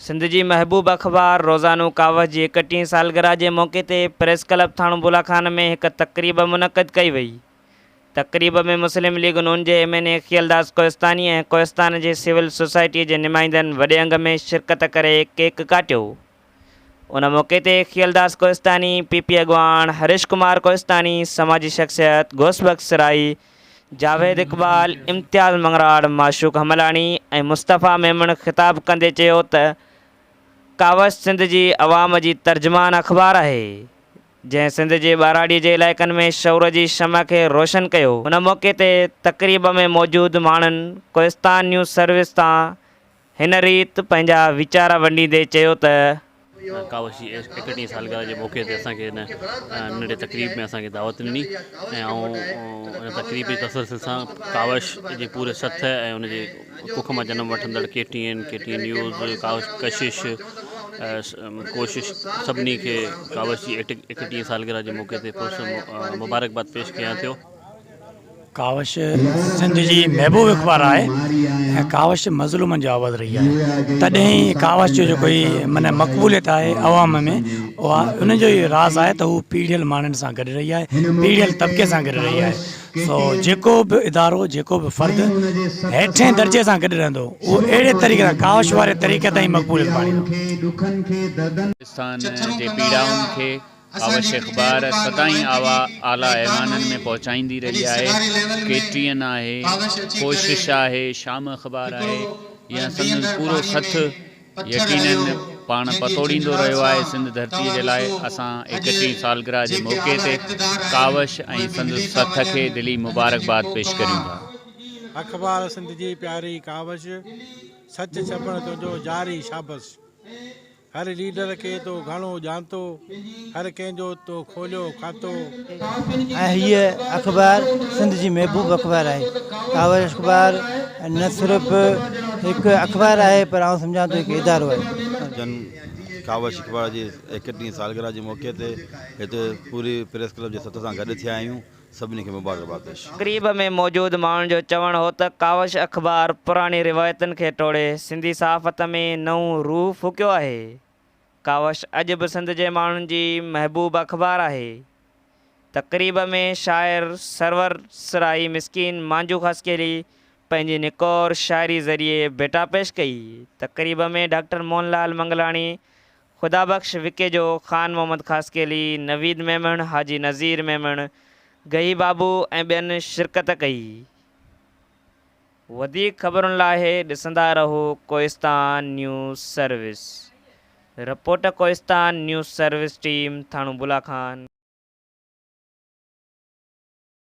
سنڌ جي محبوب اخبار روزانو ڪاوش جي ايڪٽيهين سالگرهه جي موقعي تي پريس ڪلب ٿاڻو بولا خان ۾ هڪ تقريب منعقد ڪئي وئي. تقريب ۾ مسلم ليگ نون جي M N A Khiyal Das Kohistani ۽ Kohistan جي سول سوسائٽي جي نمائندن وڏي انگ ۾ شرڪت ڪري ڪيڪ ڪاٽيو. ان موقعي تي کيئل داس ڪوهستاني، پي پي اڳواڻ هريش ڪمار ڪوهستاني، سماجي شخصيت غوث بخش سرائي، جاويد اقبال، امتياز مڱراڙ، معشوق حملاڻي ۽ مصطفيٰ ميمڻ خطاب ڪندي چيو ته ڪاوش سنڌ جي عوام جي ترجمان اخبار آهي، جنهن سنڌ جي ٻهراڙي جي علائقن ۾ شعور جي شمع کي روشن ڪيو. ان موقعي تي تقريب ۾ موجود ماڻهن ڪوهستان نيوز سروس تان هن ريت پنهنجا ويچار ونڊيندي چيو ته. ڪاوش جي ايڪٽيهين سالگرهه جي موقعي تي اسان کي هن ننڍي تقريب ۾ اسان کي دعوت ڏني ۽ آئون ان تقريب جي تسلسل سان ڪاوش جي پوري سٿ ۽ ان جي ڪک مان جنم وٺندڙ K T N, K T N news, Kawish Kashish, Koshish سڀني کي ڪاوش جي ايڪٽيهين سالگرهه جي موقعي تي مبارڪباد پيش ڪيان ٿيو. ڪاوش سنڌ جي محبوب اخبار آهي ۽ ڪاوش مظلومن جو آواز رهي آهي تڏهن ئي ڪاوش جو جيڪو هي معنی مقبوليت آهي عوام ۾ اها ان جو ئي راز آهي ته هو پيڙهيل ماڻهن سان گڏ رهي آهي پيڙهيل طبقي سان گڏ رهي آهي سو جيڪو به ادارو جيڪو به فرد هيٺين درجي سان گڏ رهندو اهو اهڙي طريقي سان ڪاوش واري طريقي تائين مقبوليت ماڻيندو. پاڪستان جي پيڙائن کي ڪاوش اخبار سدائين آوا اعليٰ ايوانن ۾ پهچائيندي رهي آهي، ڪي ٽي اين آهي، ڪوشش آهي، شام اخبار آهي يا سندن پورو سٿ يقينن پاڻ پتوڙيندو رهيو آهي سنڌ ڌرتي جي لاء اسان ايڪٽيهين سالگرهه جي موقعي تي ڪاوش ۽ سندس سٿ کي دلي مبارڪباد پيش ڪريون ٿا. اخبار سنڌ جي پياري ڪاوش، سچ ڇپڻ تنهنجو جاري شابس. هر ليڊر کي تو گهڻو ڄاتو، هر ڪنهن جو تو کوليو کاتو. ۽ هيء اخبار سنڌ جي محبوب اخبار آهي. ڪاوش اخبار نه صرف هڪ اخبار آهي پر آئون سمجهان ٿو هڪ ادارو آهي. جن ڪاوش اخبار جي ايڪٽيهين سالگرهه جي موقعي تي هتي پوري پريس ڪلب جي سٿ سان گڏ ٿيا آهيون. سڀني کي مبارڪباد پيش. تقريب ۾ موجود ماڻهن جو چوڻ هو ته ڪاوش اخبار پراڻي روايتن کي ٽوڙي سنڌي صحافت ۾ نئون روح ڦوڪيو آهي. ڪاوش اڄ به سنڌ جي ماڻهن جي محبوب اخبار آهي. تقريب ۾ شاعر سرور سرائي مسڪين مانجهو خاصخيلي پنهنجي نڪور شاعري ذريعي ڀيٽا پيش ڪئي. تقريب ۾ ڊاڪٽر موهن لال منگلاڻي خدا بخش وڪيجو، خان محمد خاصخيلي، نويد ميمڻ، حاجي نذير ميمڻ، گهي بابو ۽ ٻين شرڪت ڪئي. وڌيڪ خبرن لاء ڏسندا رهو Kohistan news service. Report Kohistan news service team ٿاڻو بولا خان.